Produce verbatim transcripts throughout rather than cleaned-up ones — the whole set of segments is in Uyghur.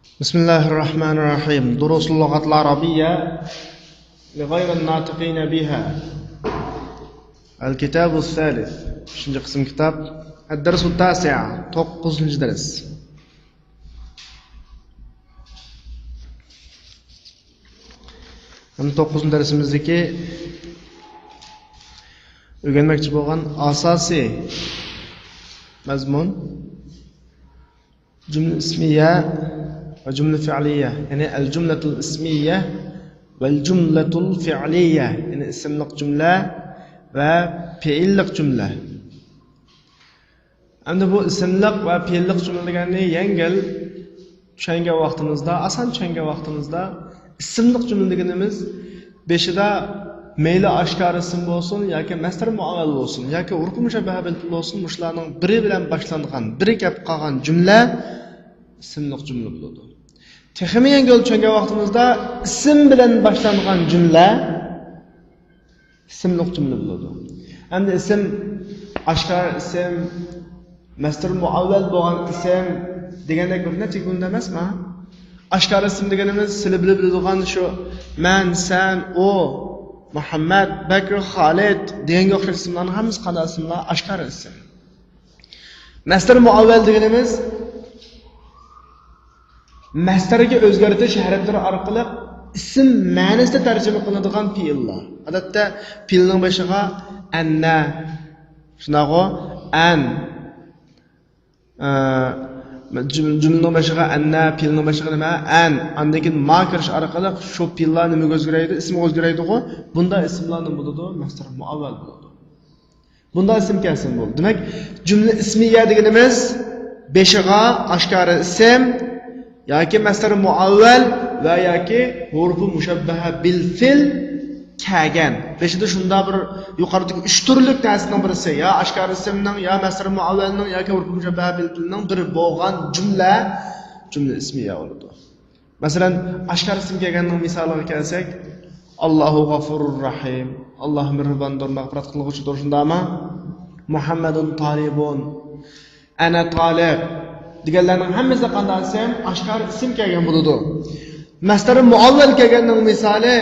بسم الله الرحمن الرحيم. دروس اللغة العربية لغير الناطقين بها. الكتاب الثالث. ئۈچىنچى قىسىم كىتاب. الدرس التاسع. توققۇزىنچى دەرس. ھەم توققۇزىنچى دەرسىمىزدىكى ئۆگەنمەكچى بولغان ئاساسىي مەزمۇن جۈملە ئىسمىيە ۋە جۈملە فېئلىيە، يەنى ئەل جۈملەتۇل ئىسمىيە ۋەل جۈملەتۇل فېئلىيە، يەنى ئىسىملىق جۈملە ۋە پېئىللىق جۈملە. ئەمدى بۇ ئىسىملىق ۋە پېئىللىق جۈملە دېگەننى يەڭگىل چۈشەنگەن ۋاقتىمىزدا، ئاسان چۈشەنگەن ۋاقتىمىزدا، ئىسىملىق جۈملە دېگىنىمىز بېشىدا مەيلى ئاشكارا ئىسىم بولسۇن ياكى مەسدەر مۇئەۋۋەل بولسۇن ياكى ھۇرۇپى مۇشەببەھە بىل پېئىل بولسۇن، مۇشۇلارنىڭ بىرى بىلەن باشلانغان، بىرى كەپ قالغان جۈملە ئىسىملىق جۈملە بولىدۇ. تېخىمۇ يەڭگىل چۈشەنگەن ۋاقتىمىزدا ئىسىم بىلەن باشلانغان جۈملە ئىسىملىق جۈملە بولىدۇ. ئەمدى ئىسىم، ئاشكارا ئىسىم، مەسدەر مۇئەۋۋەل بولغان ئىسىم دېگەندەك بىر نەچچە جۈملە ئەمەسما؟ ئاشكارا ئىسىم دېگىنىمىز سىلى بىلىپ بىلىدىغان شۇ مەن، سەن، ئۇ، مۇھەممەد، بەكرى، خالىد دېگەنگە ئوخشاش ئىسىملارنىڭ ھەممىسى قانداق ئىسىملار؟ ئاشكارا ئىسىم. مەسدەر مۇئەۋۋەل دېگىنىمىز مەسدەرگە ئۆزگەرتىش ھەرپلىرى ئارقىلىق ئىسىم مەنىسىدە تەرجىمە قىلىنىدىغان پېئىللار. ئادەتتە پېئىلنىڭ بېشىغا ئەننە، شۇنداقغۇ، ئەن، ئە، جۈم-، جۈملىنىڭ بېشىغا ئەننە، پېئىلنىڭ بېشىغا نېمە؟ ئەن. ئاندىن كېيىن ما كىرىش ئارقىلىق شۇ پېئىللار نېمىگە ئۆزگىرەيدۇ؟ ئىسىمغا ئۆزگىرەيدىغۇ. بۇنداق ئىسىملار نېمە بولىدۇ؟ مەسدەر مۇئەۋۋەل بولىدۇ. بۇنداق ئىسىم كەلسۇن بولدى. دېمەك، جۈملە ئىسمىيە دېگىنىمىز بېشىغا ئاشكارا ئىسىم ياكى مەسدەر مۇئەۋۋەل ۋە ياكى ھۇرۇپى مۇشەببەھە بىل پېئىل كەلگەن. بېشىدا شۇنداق بىر يۇقىرىدىكى ئۈچ تۈرلۈك نەرسىنىڭ بىرسى، يا ئاشكارا ئىسىمنىڭ، يا مەسدەر مۇئەۋۋەلنىڭ ياكى ھۇرۇپى مۇشەببەھە بىل پېئىلنىڭ بىرى بولغان جۈملە، جۈملە ئىسمىيە بولىدۇ. مەسىلەن، ئاشكارا ئىسىم كەلگەننىڭ مىسالىغا كەلسەك، ئاللاھۇ غەفۇرۇر رەھىم. ئاللاھ مېھرىباندۇر، مەغپىرەت قىلغۇچىدۇر، شۇنداقمۇ؟ مۇھەممەدۇن تالىبۇن. ئەنە تالىب. دېگەنلەرنىڭ ھەممىسى قانداق ئىسىم؟ ئاشكارا ئىسىم كەلگەن بولىدۇ. مەسدەر مۇئەۋۋەل كەلگەننىڭ مىسالى،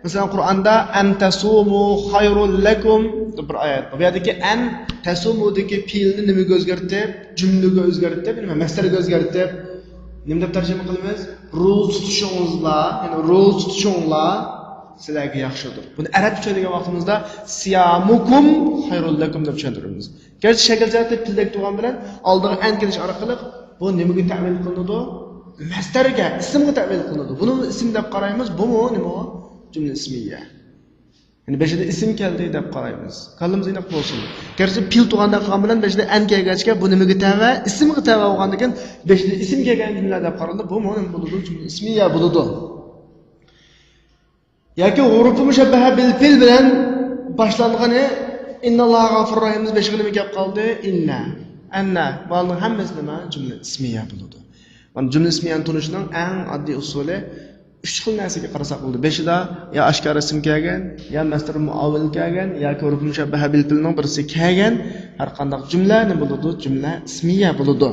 مەسىلەن، قۇرئاندا ئەن تەسۇمۇ خەيرۇل لەكۇم دەپ بىر ئايەت بار. بۇ يەردىكى ئەن تەسۇمۇدىكى پېئىلنى نېمىگە ئۆزگەرتىپ، جۈملىگە ئۆزگەرتىپ، نېمە، مەسدەرگە ئۆزگەرتىپ، نېمە دەپ تەرجىمە قىلىمىز؟ روزا تۇتۇشۇڭلار، يەنى روزا تۇتۇشۇڭلار سىلەرگە ياخشىدۇر. بۇنى ئەرەبچە چۈشەندۈرگەن ۋاقتىمىزدا سىيامۇكۇم خەيرۇل لەكۇم دەپ چۈشەندۈرىمىز. گەرچە شەكىل جەھەتتە پېئىلدەك تۇرغان بىلەن ئالدىغا ئەن كېلىش ئارقىلىق بۇ نېمىگە تەۋىل قىلىنىدۇ؟ مەسدەرگە، ئىسىمغا تەۋىل قىلىنىدۇ. بۇنى ئىسىم دەپ قارايمىز، بۇمۇ نېمە ئۇ؟ جۈملە ئىسمىيە. يەنى بېشىدا ئىسىم كەلدى دەپ قارايمىز. كاللىمىز ئېنىق بولسۇن. گەرچە پېئىل تۇرغاندەك قىلغان بىلەن بېشىدا ئەن كەلگەچكە بۇ نېمىگە تەۋە؟ ئىسىمغا تەۋە بولغاندىكىن بېشىدا ئىسىم كەلگەن جۈملە دەپ قارىلىدۇ. بۇمۇ نېمە بولىدۇ؟ جۈملە ئىسمىيە بولىدۇ. ياكى ھۇرۇپى مۇشەببەھە بىل پېئىل بىلەن باشلانغىنى ئىنناللاھا غەفۇر رەھىم بېشىغا نېمە كەپ قالدى؟ ئىننە. ئەننە. بۇلارنىڭ ھەممىسى نېمە؟ جۈملە ئىسمىيە بولىدۇ. مانا جۈملە ئىسمىيەنى تونۇشنىڭ ئەڭ ئاددىي ئۇسۇلى ئۈچ خىل نەرسىگە قارىساق بولىدۇ. بېشىدا يا ئاشكارا ئىسىم كەلگەن، يا مەسدەر مۇئەۋۋەل كەلگەن، ياكى ھۇرۇپى مۇشەببەھە بىل پېئىلنىڭ بىرسى كەلگەن. ھەر قانداق جۈملە نېمە بولىدۇ؟ جۈملە ئىسمىيە بولىدۇ.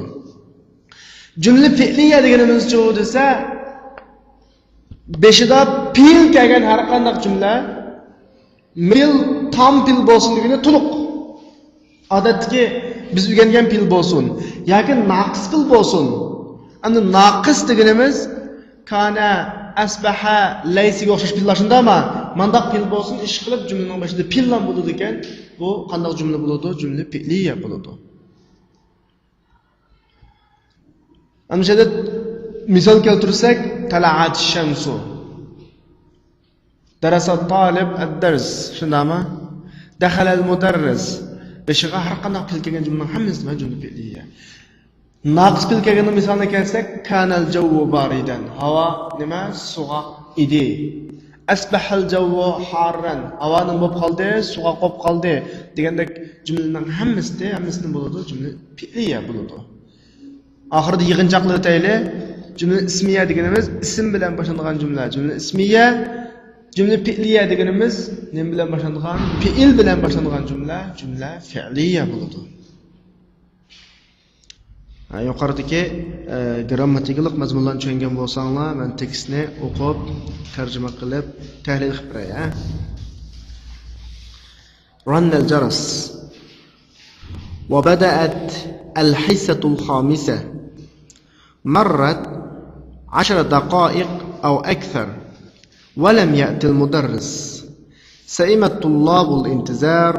جۈملە پېئلىيە دېگىنىمىزچۇ دېسە، بېشىدا پېئىل كەلگەن ھەر قانداق جۈملە، پېئىل تام پېئىل بولسۇن دېگىنى تولۇق. ئادەتتىكى بىز ئۆگەنگەن پېئىل بولسۇن ياكى ناقىس پېئىل بولسۇن. ئەمدى ناقىس دېگىنىمىز كانە، ئەسبەھە، لەيسىگە ئوخشاش پېئىللار شۇنداقمۇ؟ مانداق پېئىل بولسۇن، ئىشقىلىپ جۈملىنىڭ بېشىدا پېئىللا بولىدىكەن. بۇ قانداق جۈملە بولىدۇ؟ جۈملە پېئلىيە بولىدۇ. ئەمدى شۇ يەردە مىسال كەلتۈرسەك، تەلەئەت شەمسۇ. دەرەسە تالىب ئەددەرس. شۇنداقمۇ؟ دەخەلەل مۇدەررىس. بېشىغا ھەر قانداق پېئىل كەلگەن جۈملىنىڭ ھەممىسى نېمە؟ جۈملە پېئلىيە. ناقىس پېئىل كەلگەننىڭ مىسالىنى كەلسەك، كانەل جەۋۋۇ بارىدەن. ھاۋا نېمە؟ سوغۇق ئىدى. ئەسبەھەل جەۋۋۇ ھاررەن. ھاۋا نېمە بولۇپ قالدى؟ سوغۇق بولۇپ قالدى. دېگەندەك جۈملىنىڭ ھەممىسى، ھەممىسى نېمە بولىدۇ؟ جۈملە پېئلىيە بولىدۇ. ئاخىرىدا يىغىنچاقلىۋېتەيلى. جۈملە ئىسمىيە دېگىنىمىز ئىسىم بىلەن باشلانغان جۈملە، جۈملە ئىسمىيە. جۈملە پېئلىيە دېگىنىمىز نېمە بىلەن باشلانغان؟ پېئىل بىلەن باشلانغان جۈملە، جۈملە پېئلىيە بولىدۇ. ھە، يۇقىرىدىكى، ئە، گىرامماتىكىلىق مەزمۇنلارنى چۈشەنگەن بولساڭلار، مەن تېكىستنى ئوقۇپ، تەرجىمە قىلىپ، تەھلىل قىلىپ بېرەي، ھە؟ رن الجرس. وبدأت الحصة الخامسة. مرت عشر دقائق أو أكثر، ولم يأت المدرس. سئم الطلاب الانتظار،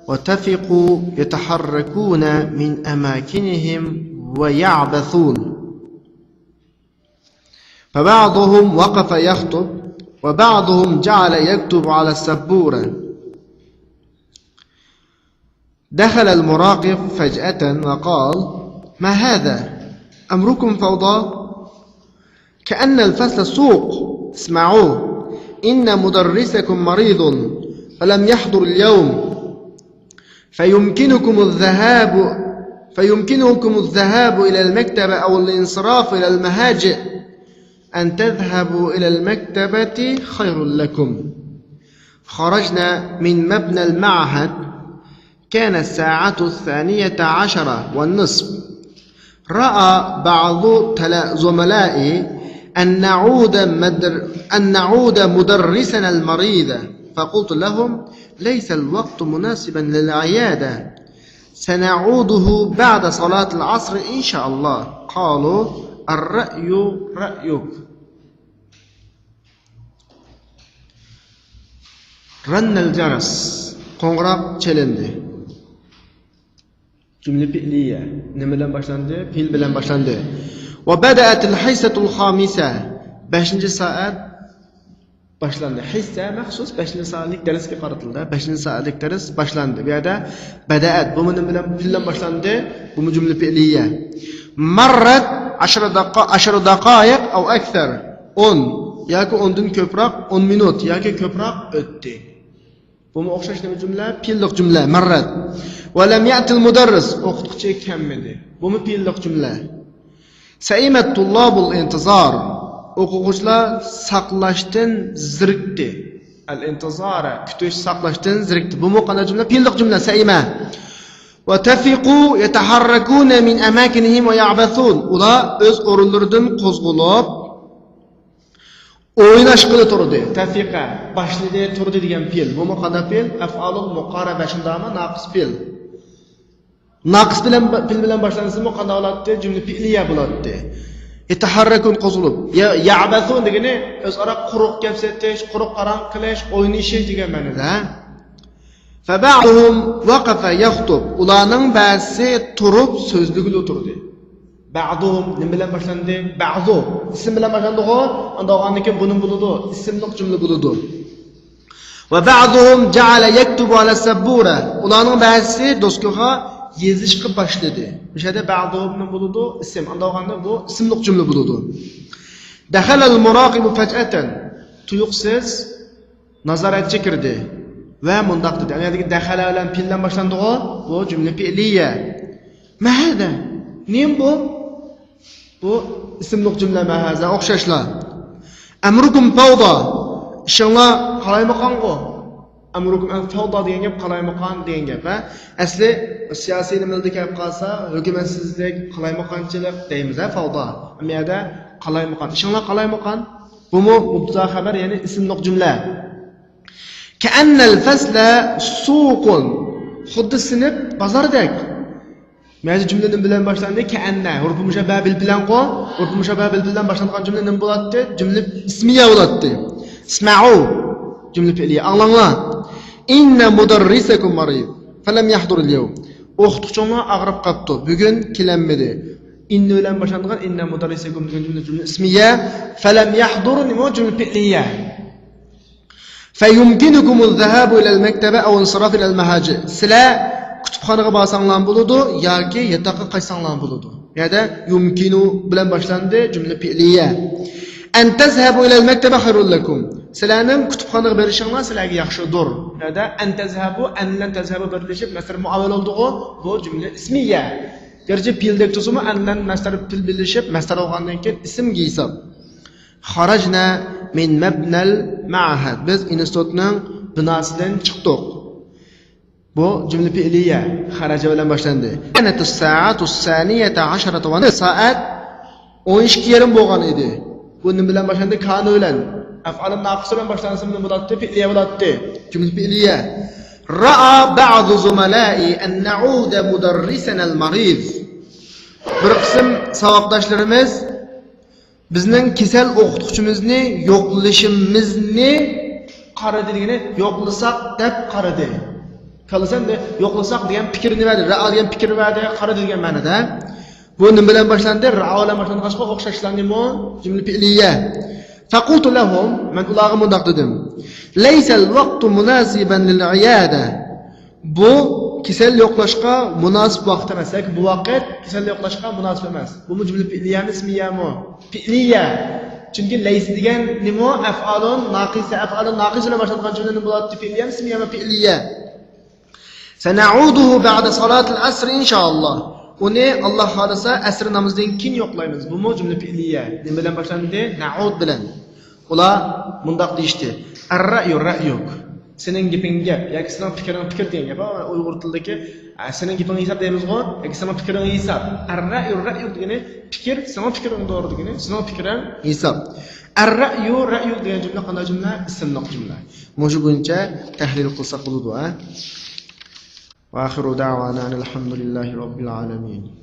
وطفقوا يتحركون من أماكنهم ويعبثون. فبعضهم وقف يخطب، وبعضهم جعل يكتب على السبورة. دخل المراقب فجأة وقال: "ما هذا؟ أمركم فوضى؟ كأن الفصل سوق. اسمعوا، إن مدرسكم مريض فلم يحضر اليوم، فيمكنكم الذهاب، فيمكنكم الذهاب إلى المكتبة أو الانصراف إلى المهاجئ. أن تذهبوا إلى المكتبة خير لكم." خرجنا من مبنى المعهد. كان الساعة الثانية عشرة والنصف. رأى بعض تلا-، زملائي أن نعود مدر-، أن نعود مدرسنا المريض، فقلت لهم: "ليس الوقت مناسبا للعيادة، سنعوده بعد صلاة العصر إن شاء الله." قالوا: "الرأي رأيك." رن الجرس. قوڭغۇراق چېلىندى. جۈملە پېئلىيە. نېمە بىلەن باشلاندى؟ پېئىل بىلەن باشلاندى. وبدأت الحصة الخامسة. بەشىنچى سائەت باشلاندى. ھىسسە مەخسۇس بەشىنچى سائەتلىك دەرسكە قارىتىلدى. بەشىنچى سائەتلىك دەرس باشلاندى. بۇ يەردە بدأت. بۇمۇ نېمە بىلەن، پېئىل بىلەن باشلاندى؟ بۇمۇ جۈملە پېئلىيە. مرت عشر دقا-، عشر دقائق أو أكثر. ئون ياكى ئوندىن كۆپرەك، ئون مىنۇت ياكى كۆپرەك ئۆتتى. بۇمۇ ئوخشاش نېمە جۈملە؟ پېئىللىق جۈملە، مرت. ولم يأت المدرس، ئوقۇتقۇچى كەلمىدى. بۇمۇ پېئىللىق جۈملە. سئم الطلاب الانتظار، ئوقۇغۇچىلار ساقلاشتىن زېرىكتى. الانتظار، كۈتۈش، ساقلاشتىن زېرىكتى. بۇمۇ قانداق جۈملە؟ پېئىللىق جۈملە، سئم. وطفقوا يتحركون من أماكنهم ويعبثون. ئۇلار ئۆز ئورۇنلىرىدىن قوزغىلىپ، ئويناشقىلى تۇردى. تەفىقە، باشلىدى، تۇردى دېگەن پېئىل. بۇمۇ قانداق پېئىل؟ ئەفئالۇل مۇقارەبە، شۇنداقمۇ؟ ناقىس پېئىل. ناقىس بىلەن، پېئىل بىلەن باشلانسىمۇ قانداق بولاتتى؟ جۈملە پېئلىيە بولاتتى. يتحركون، قوزغىلىپ. يا-، يعبثون دېگىنى ئۆزئارا قۇرۇق گەپ سېتىش، قۇرۇق پاراڭ قىلىش، ئوينىشىش دېگەن مەنىدە. فبعضهم وقف يخطب. ئۇلارنىڭ بەزىسى تۇرۇپ سۆزلىگىلى تۇردى. بعضهم نېمە بىلەن باشلاندى؟ بعضو. ئىسىم بىلەن باشلاندىغۇ؟ ئانداق بولغاندىن كېيىن بۇ نېمە بولىدۇ؟ ئىسىملىق جۈملە بولىدۇ. وبعضهم جعل يكتب على السبورة. ئۇلارنىڭ بەزىسى دوسكىغا يېزىشقا باشلىدى. بۇ يەردە بعضهم نېمە بولىدۇ؟ ئىسىم. ئانداق بولغاندا بۇ ئىسىملىق جۈملە بولىدۇ. دخل المراقب فجأة. تۇيۇقسىز نازارەتچى كىردى ۋە مۇنداق دېدى. ئەنە يەردىكى دەخەلە بىلەن پېئىل بىلەن باشلاندىغۇ؟ بۇ جۈملە پېئلىيە. ما هذا؟ نېمە بۇ؟ بۇ ئىسىملىق جۈملە ما هذا ئوخشاشلا. أمركم فوضى. ئىشىڭلار قالايمىقانغۇ؟ أمركم، ئەمدى فوضى دېگەن گەپ قالايمىقان دېگەن گەپ، ھە؟ ئەسلى سىياسىي نېمىلەردە كېلىپ قالسا، ھۆكۈمەتسىزلىك، قالايمىقانچىلىق دەيمىز، ھە، فوضى. ئەمما يەردە قالايمىقان. ئىشىڭلار قالايمىقان. بۇمۇ مۇبتەدا خەۋەر، يەنى ئىسىملىق جۈملە. كأن الفصل سوق. خۇددى سىنىپ بازاردەك. مەزى جۈملە نېمە بىلەن باشلاندى؟ كأن. ھۇرۇپى مۇشەببەھە بىل بىلەنغۇ؟ ھۇرۇپى مۇشەببەھە بىل بىلەن باشلانغان جۈملە نېمە بولاتتى؟ جۈملە ئىسمىيە بولاتتى. اسمعوا. جۈملە پېئلىيە. ئاڭلاڭلار. إن مدرسكم مريض فلم يحضر اليوم. ئوقۇتقۇچىڭلار ئاغرىپ قاپتۇ، بۈگۈن كېلەلمىدى. إن بىلەن باشلانغان إن مدرسكم دېگەن جۈملە، جۈملە ئىسمىيە. فلم يحضر نېمە؟ جۈملە پېئلىيە. فيمكنكم الذهاب إلى المكتبة أو الانصراف إلى المهاجئ. سىلەر كۇتۇپخانىغا بارساڭلارمۇ بولىدۇ ياكى ياتاققا قايتساڭلارمۇ بولىدۇ. يەردە يمكن بىلەن باشلاندى، جۈملە پېئلىيە. أن تذهبوا إلى المكتبة خير لكم. سىلەرنىڭ كۇتۇپخانىغا بېرىشىڭلار سىلەرگە ياخشىدۇر. يەردە أن تذهبوا، أن بىلەن تذهبوا بىرلىشىپ مەسدەر مۇئاۋۋەل بولدىغۇ، بۇ جۈملە ئىسمىيە. گەرچە پېئىلدەك تۇرسىمۇ، أن بىلەن مەسدەر پېئىل بىرلىشىپ مەسدەر بولغاندىن كېيىن ئىسىمگە ھېساب. خرجنا من مبنى المعهد. بىز ئىنستىتۇتنىڭ بىناسىدىن چىقتۇق. بۇ جۈملە پېئلىيە خەرەجە بىلەن باشلاندى. كانت الساعة الثانية عشرة ونصفا. سائەت ئون ئىككى يېرىم بولغان ئىدى. بۇ نېمە بىلەن باشلاندى؟ كان بىلەن. ئەفئالى ناقىس بىلەن باشلانسا نېمە بولاتتى؟ پېئلىيە بولاتتى. جۈملە پېئلىيە. رأى بعض زملائي أن نعود مدرسنا المريض. بىر قىسىم ساۋاقداشلىرىمىز بىزنىڭ كېسەل ئوقۇتقۇچىمىزنى يوقلىشىمىزنى قارىدى دېگىنى، يوقلىساق دەپ قارىدى. كاللىسا ئەمدى يوقلىساق دېگەن پىكىرنى بەردى، رەئا دېگەن پىكىرنى بەردى، قارىدى دېگەن مەنىدە. بۇ نېمە بىلەن باشلاندى؟ رەئا بىلەن باشلانغاچقا ئوخشاشلا نېمە؟ جۈملە پېئلىيە. فقلت لهم، مەن ئۇلارغا مۇنداق دېدىم. ليس الوقت مناسبا للعيادة. بۇ كېسەل يوقلاشقا مۇناسىپ ۋاقىت ئەمەس. ياكى بۇ ۋاقىت كېسەل يوقلاشقا مۇناسىپ ئەمەس. بۇمۇ جۈملە پېئلىيەمۇ ئىسمىيەمۇ؟ پېئلىيە. چۈنكى لەيسە دېگەن نېمە؟ ئەفئالۇن ناقىسە. ئەفئالۇن ناقىسە بىلەن باشلانغان جۈملە نېمە بولاتتى؟ پېئلىيەمۇ ئىسمىيەمۇ؟ پېئلىيە. سنعوده بعد صلاة العصر إن شاء الله. ئۇنى ئاللا خالىسا ئەسىر نامىزىدىن كېيىن يوقلايمىز. بۇمۇ جۈملە پېئلىيە. نېمە بىلەن باشلاندى؟ نەئۇد بىلەن. ئۇلار مۇنداق دېيىشتى. الرأي رأيك. سېنىڭ گېپىڭ گەپ ياكى سېنىڭ پىكرىڭ پىكىر دېگەن گەپ. ھە، ئۇيغۇر تىلىدىكى، ھە، سېنىڭ گېپىڭ ھېساب دەيمىزغۇ ياكى سېنىڭ پىكرىڭ ھېساب. الرأي رأيك دېگىنى پىكىر، سېنىڭ پىكرىڭ توغرا دېگىنى، سېنىڭ پىكرىڭ ھېساب. الرأي رأيك دېگەن جۈملە قانداق جۈملە؟ ئىسىملىق جۈملە. مۇشۇ بويىچە تەھلىل قىلساق بولىدۇ، ھە؟ وآخر دعوانا أن الحمد لله رب العالمين.